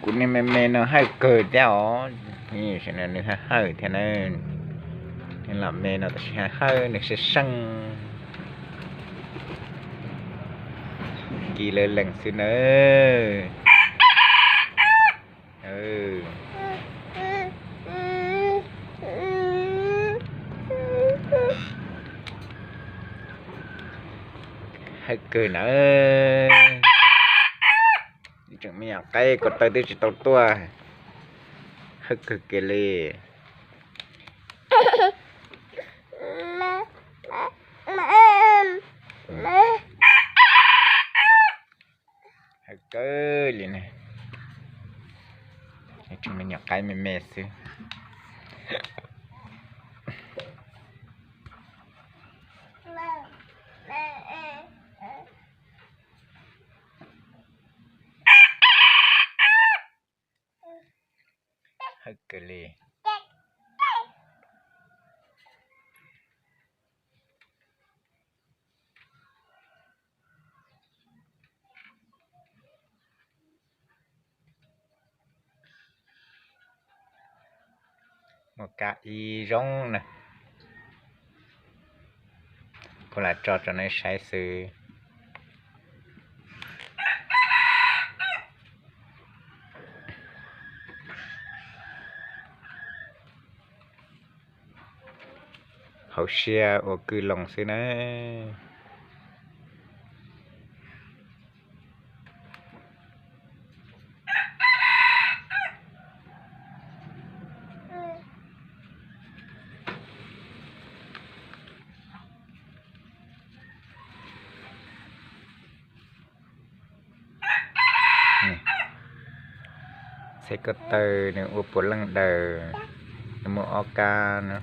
Kuv niag me me no hawj kawg thiab os, nws hawj thiab na. Niag los me no tab sis hawj, nws seej seej, kis lawv lees xwb nawb. Hawj kawg nawb. Tseem me nyuam qaib ko taw twb tsis tau tuaj. Hawj kawg kiag li. Hawj kawg li ne. Tseem me nyuam qaib me me xwb. Hawj kawg li. Muaj kab ib zoo na. Kuv lam tso rau nej saib xwb. Hauv siab ua kwj loo xwb na. Txhais ko taw nws ua puav leej daws, nws muaj ob kab no.